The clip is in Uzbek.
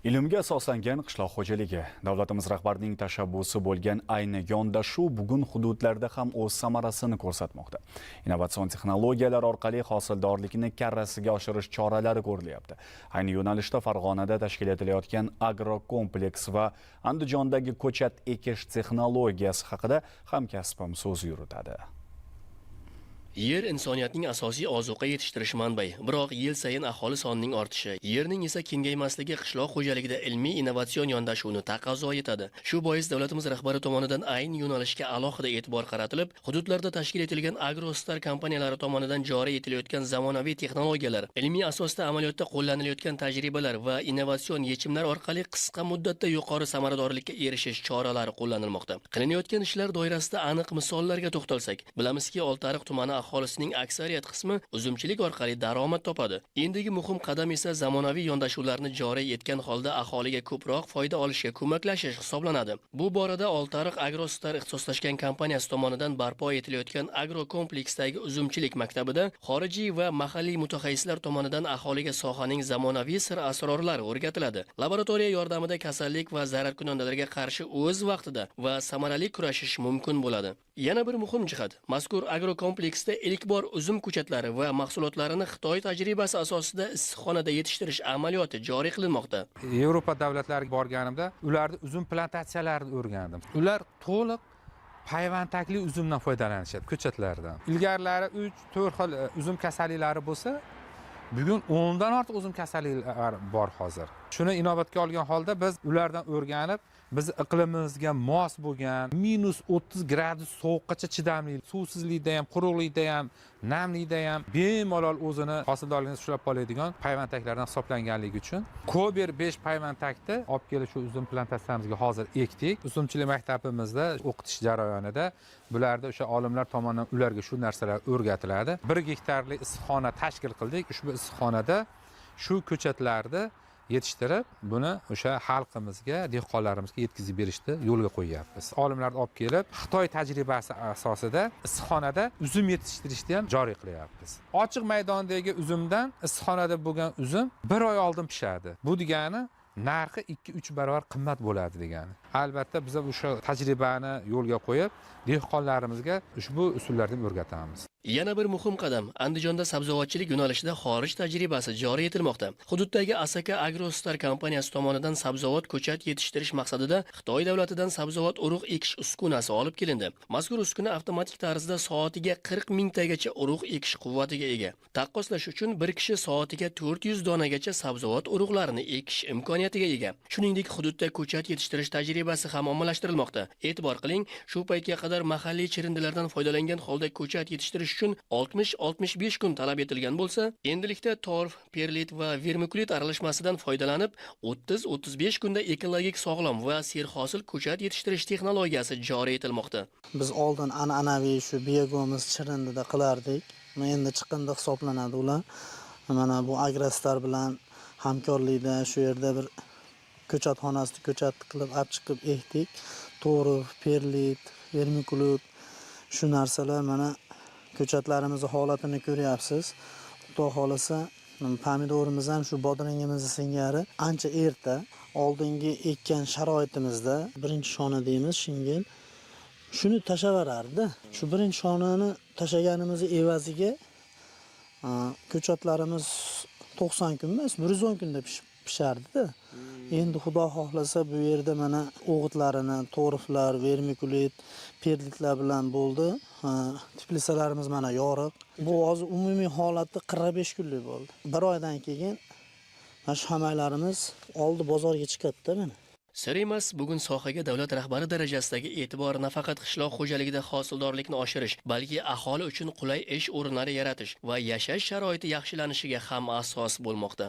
Ilmga asoslangan qishloq xo'jaligi davlatimiz rahbarining tashabbusi bo'lgan ayni yondashuv bugun hududlarda ham o'z samarasini ko'rsatmoqda. Innovatsion texnologiyalar orqali hosildorlikni karrasiga oshirish choralari ko'rilyapti. Ayni yo'nalishda Farg'onada tashkil etilayotgan agrokompleks va Andijondagi ko'chat ekish texnologiyasi haqida hamkasbim so'z yuritadi. Yer insoniyatning asosiy ozuqa yetishtirish manbai. Biroq yil sayin aholi sonining ortishi, yerning esa kengaymasligi qishloq xo'jaligida ilmiy innovatsion yondashuvni taqozo etadi. Shu bois davlatimiz rahbari tomonidan ayni yo'nalishga alohida e'tibor qaratilib, hududlarda tashkil etilgan Agrostar kompaniyalari tomonidan joriy etilayotgan zamonaviy texnologiyalar, ilmiy asosda amaliyotda qo'llanilayotgan tajribalar va innovatsion yechimlar orqali qisqa muddatda yuqori samaradorlikka erishish choralari qo'llanilmoqda. Qilinayotgan ishlar doirasida aniq misollarga to'xtalsak, bilamizki, Oltiariq tumani aholisining aksariyat qismi uzumchilik orqali daromad topadi. Endigi muhim qadam esa zamonaviy yondashuvlarni joriy etgan holda aholiga ko'proq foyda olishga ko'maklashish hisoblanadi. Bu borada Oltiariq Agrostar ixtisoslashgan kompaniyasi tomonidan barpo etilayotgan agrokompleksdagi uzumchilik maktabida xorijiy va mahalliy mutaxassislar tomonidan aholiga sohaning zamonaviy sir asrorlari o'rgatiladi. Laboratoriya yordamida kasallik va zararkunandalarga qarshi o'z vaqtida va samarali kurashish mumkin bo'ladi. Yana bir muhim jihat, mazkur agrokompleksda ilk bor uzum ko'chatlari va mahsulotlarini Xitoy tajribasi asosida issiqxonada yetishtirish amaliyoti joriy qilinmoqda. Yevropa davlatlariga borganimda ularni uzum plantatsiyalarini o'rgandim. Ular to'liq payvandtakli uzumdan foydalanishadi, ko'chatlardan. Ilgarilari 3-4 xil uzum kasalliklari bo'lsa, bugun 10 dan ortiq uzum kasalliklari bor hozir. Shuni inobatga olgan holda biz ulardan o'rganib, biz iqlimimizga mos bo'lgan -30 gradus sovuqqacha chidamli, suvsizlikda ham, quruqlikda ham, namlikda ham bemalol o'zini hosildorligini ushlab qoladigan payvandtaklardan hisoblanganligi uchun Kober 5 payvandtakni olib kelib shu uzum plantatsiyamizga hozir ekdik. Uzumchilik maktabimizda o'qitish jarayonida bularda o'sha olimlar tomonidan ularga shu narsalar o'rgatiladi. 1 gektarlik issiqxona tashkil qildik. Ushbu issiqxonada shu ko'chatlarni yetishtirib, buni o'sha xalqimizga, dehqonlarimizga yetkazib berishni yo'lga qo'yyapmiz. Olimlarni olib kelib, Xitoy tajribasi asosida issiqxonada uzum yetishtirishni ham joriy qilyapmiz. Ochiq maydondagi uzumdan issiqxonada bo'lgan uzum 1 oy oldin pishadi. Bu degani narxi 2-3 barobar qimmat bo'ladi degani. Albatta biz o'sha tajribani yo'lga qo'yib, dehqonlarimizga ushbu usullarni o'rgatamiz. Yana bir muhim qadam, Andijonda sabzavotchilik yo'nalishida xorij tajribasi joriy etilmoqda. Hududdagi Asaka Agrostar kompaniyasi tomonidan sabzavot ko'chat yetishtirish maqsadida Xitoy davlatidan sabzavot urug' ekish uskunasi olib kelindi. Mazkur uskuna avtomatik tarzda soatiga 40 mingtagacha urug' ekish quvvatiga ega. Taqqoslash uchun bir kishi soatiga 400 donagacha sabzavot urug'larini ekish imkoniyatiga ega. Shuningdek, hududda ko'chat yetishtirish tajribasi ham ommalashtirilmoqda. E'tibor qiling, shu paytga qadar mahalliy chirindilardan foydalangan holda ko'chat yetishtirish uchun 60-65 kun talab etilgan bo'lsa, endilikda torf, perlit va vermikulit aralashmasidan foydalanib 30-35 kunda ekologik sog'lom va serhosil ko'chat yetishtirish texnologiyasi joriy etilmoqda. Biz oldin an'anaviy shu biogumus chirindida qilardik. Endi chiqindi hisoblanadi ular. Mana bu Agrostar bilan hamkorlikda shu yerda bir ko'chatxonasida ko'chat qilib olib chiqib ekdik. Torf, perlit, vermikulit shu narsalar mana ko'chatlarimizni holatini ko'ryapsiz. Xudo xohlasa pomidorimiz ham shu bodringimiz singari ancha erta oldingi ekkan sharoitimizda birinchi shona deymiz shingil. Shuni tashlaverardi. Shu birinchi shonani tashlaganimizni evaziga ko'chatlarimiz 90 kun emas, 110 kunda pishardi-da. Endi Xudo xohlasa bu yerda mana o'g'itlarini, torflar, vermikulit, perlitlar bilan bo'ldi. Teplisalarimiz mana yoriq. Bu hozir umumiy holatda 45 kunlik bo'ldi. Bir oydan keyin mana shu hamaylarimiz oldi bozorga chiqadi-da mana. Sir emas, bugun sohaga davlat rahbari darajasidagi e'tibor nafaqat qishloq xo'jaligida hosildorlikni oshirish, balki aholi uchun qulay ish o'rinlari yaratish va yashash sharoiti yaxshilanishiga ham asos bo'lmoqda.